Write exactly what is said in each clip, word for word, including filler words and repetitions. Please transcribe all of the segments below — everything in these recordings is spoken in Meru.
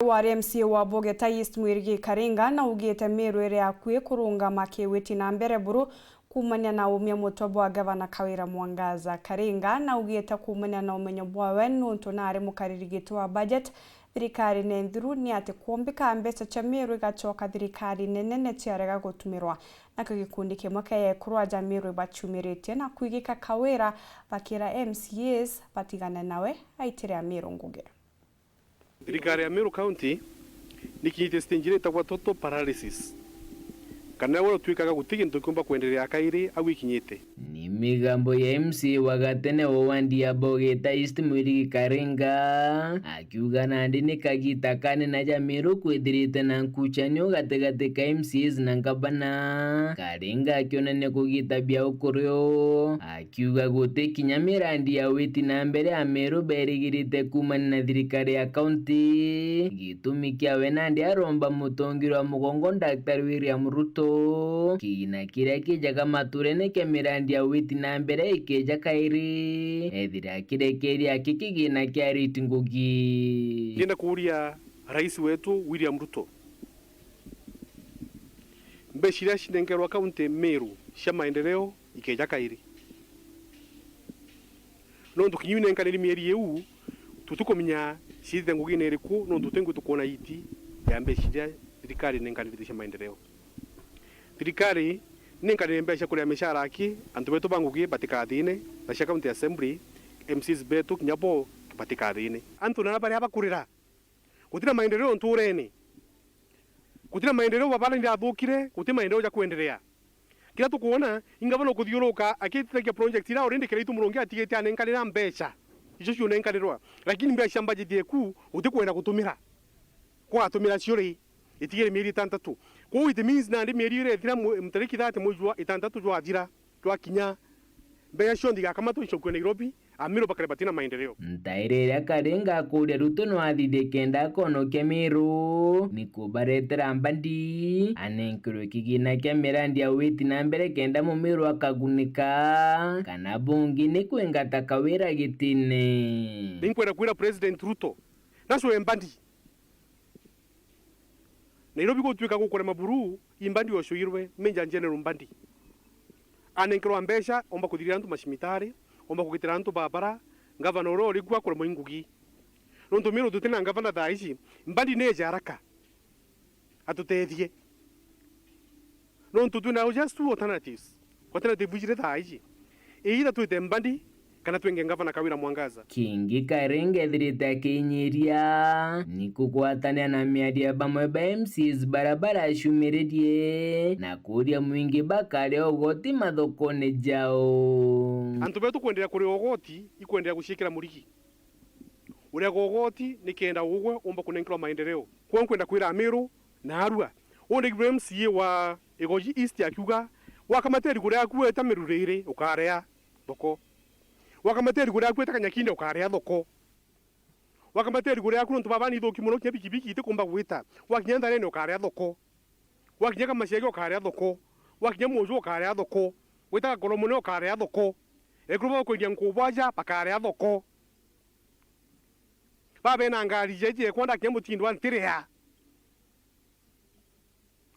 Wari M C A wa Bogeta East Mwirigi Karinga naugite Meru iri akui kurungama kiwiti na mbere buru kuumania na umia mutwe bwa Gavana Kawira Mwangaza. Karinga naugite kuumania na umenyo bwawe nuntu nari mukariri giti wa budget thirikarine nthiru ni ati kwombika mbeca cia Meru igacoka thirikarine nene ciarega gutumirwa. Nakio gikundi kimwe kia ekuru aja Meru ibaciumiritie na kwigika Kawira bakira M C As batigane nawe aitire Amiru ngugi. Thirikari ya Meru County nikinyite stage iria itagwa total paralysis, kana we utwikaga guti gintu kiumba kwenderea kairi au ikinyite. Ni migambo ya M C A wa gatene wa wandi ya Bogeta East Mwirigi Karinga, akiuga nandi ni kagita kanene ja Meru kwithirite na nkuchanio gatigati ka M C As na ngavana, Karinga akionania kugita bia ukurio, akiuga guti kinya mirandi ya witi na mbere ya Meru berigirite kuumania na thirikari ya kaunti. Gitumi kiawe nandi aromba mutongeria wa mugongo Daktari William Ruto, kigina kiria kijaga maturene kia mirandi ya witi na mbere ikeja kairi, ethira akirekeria aki kigina kia riti ngugi. Ndienda kuuria Rais wetu William Ruto, mbeca iria cinengerwa kaunti Meru cia maendeleo ikeja kairi? Nontu kinya inenkaniri mieri iu, tutikumenya ciithite ngugine iriku, nontu tutingwi tukwona iti ya mbeca iria thirikari inenkanirite cia maendeleo. Thirikari ninkanire mbeca kuria micara aki antu betu ba ngugi batikathine, na cia county assembly, M Cs betu kinya bo batikathine. Antu nara baria bakurira, gutina maendeleo nturene. Gutina maendeleo, barabara nirathukire, guti maendeleo ja kwenderea. Kiria tukwona, ingavana ukuthiuruka akitithagia project iria already Kiraitu Murungi atigite anenkanira mbeca. Icio ciunenkanirwa. Lakini mbeca cia budget eku utikwenda gutumira. Kwatumira cio ri? Itigire mieri itantatu. Kwou it means nandi mieri iria ithira mwe-, mtariki thirty mweri jwa itantatu jwathira. Twakinya, mbeca cionthe igakamatwa icokue Nairobi, Amiru bakare batina maendeleo. Ntaire iria Karinga akuria Ruto no athithie kenda akonokia Miru, ni kubaretera mbandi, anenkerwe kigina kia mirandi ya witi na mbere kenda Mumiru akagunika, kana bungi ni kwingata Kawira gitine. Ninkwenda kwira President Ruto, nacwe mbandi. Nairobi gutwika gukurema buru, i mbandi ocuirwe, Major General mbandi. Anenkerwa mbeca, omba kuthirira antu macimitari, omba kugitira antu barabara, ngavana uria uri kuo akuremwa i ngugi. Nontu Miru tutina ngavana thaa ici, mbandi neje haraka. Atutethie. Nontu twina just two alternatives. Alternative ijiri thaa iji. Either twite mbandi, kana twenge ngavana Kawira Mwangaza. Kingi Karinga ethirite akinyiria ni kugwatania na miario ya bamwe ba M Cs baria baracumiririe na kuria mwingi bakaria ugoti mathokone jao. Antu betu kwenderea kuria ugoti, ikwenderea guciikira murigi. Uriaga ugoti nikenda ugwe umba kunenkerwa maendeleo. Kwou nkwenda kwira Amiru na Arua, undegirwe M C A wa Igoji East akiuga, wakamata irigu riaku weta Miru riri, ukaria thoko. Wakamata irigu riaku weta Kanyakinde, ukaria thoko. Wakamata irigu riaku, nontu baba ni ithuki mono, kinya bikibiki itikumba gwita. Wakinya Ntharene, ukaria thoko. Wakinya Kamacege, ukaria thoko. Wakinya Muju, ukaria thoko. Wita Gakoromone, ukaria thoko. Ekuru bakwendia nkuu bwaja, bakaria thoko. Ba bena ngari jeje, kwenda kinya mutindo wa ntiria.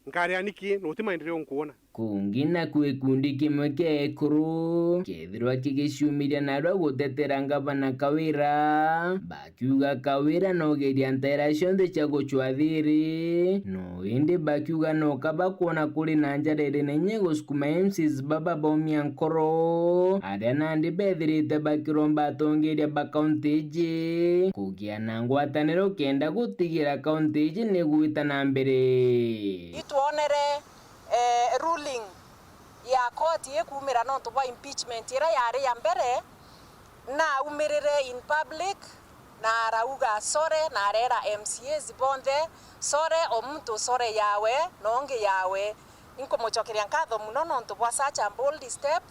Nkaria niki, na uti maendeleo nkuona. Kungi naku gikundi kimwe kia ekuru kethirwa kigiciumiria narua gutetera ngavana Kawira, bakiuga Kawira nogeria ntaira cionthe cia gucwa thiri, no indi bakiuga no kaba kwona kuri na njara iri na inya gusukuma M Cs baba baumia nkoro, aria nandi bethirite bakiromba atongeria ba kaunti iji kugia na ngwataniro kenda gutigira kaunti iji ni gwita na mbere. Itwonere, eh, ruling ya koti ikumira nontu bwa impeachment iria yari ya mbere, na aumirire in public, na arauga sorry, na arera M C As bonthe sorry, o muntu sorry yawe, na ungi yawe. Inkumucokeria nkatho muno nontu bwa such a bold step,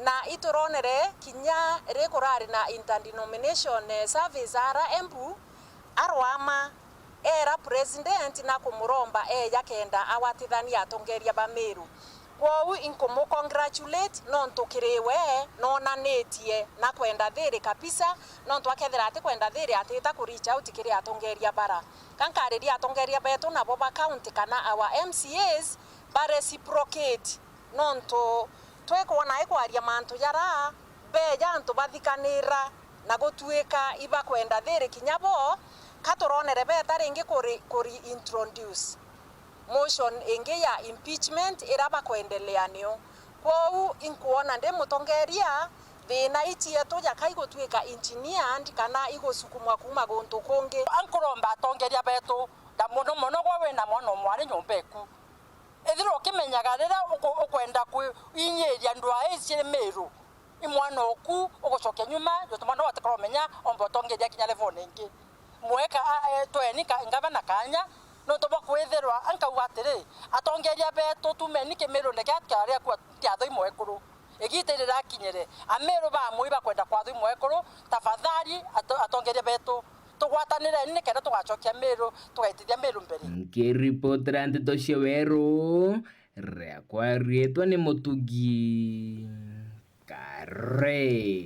na ituronere kinya ri kurari na interdenomination, eh, service ara Embu, arwama, era president na kumuromba eja kenda awatithania atongeria ba Meru. Kwou inkumu congratulate nontu kiri we nonanitie na kwenda thiri kabisa, nontu akethira ati kwenda thiri atita ku reach out kiri atongeria bara. Ka nkariria atongeria betu nabo ba county kana our M C As ba reciprocate, nontu twikwona ikwaria mantu jara beja antu bathikanira na gutuika ibakwenda thiri kinya bo, ka turonere beta ringi kuri, kuri introduce motion ingi ya impeachment ira bakwendelea nio. Kwou inkwona ndi mutongeria, thina icietu jaka igutuika engineered kana igusukumwa kuma guntu kungi. Ankuromba atongeria betu, na muno muno gwe wina mwana o mwari nyomba eku, ethirwa ukimenyaga riria uku-, ukwenda kwinyiria ndwaa ii ciri Miru, i mwana oku ugucokia nyuma, jontu mwana uu atikoromenya omba utongeria kinya level ingi. Mweka, a, e, tweni ka, ngavana kanya, nontu bwa kwithirwa, nkauga atiri, atongeria betu tumeni Kimirune kia, kia aria kwa ntiatho imwekuru. Igita iri rirakinyire, Amiru bamwe ibakwenda kwathwa imwekuru, tafadhali ato-, atongeria betu, tugwatanireni nikenda tugacokia Miru, tugaitithia Miru mbere. Nkiripotera nteto cia weru, riakwa riitwa ni Mutugi Kare.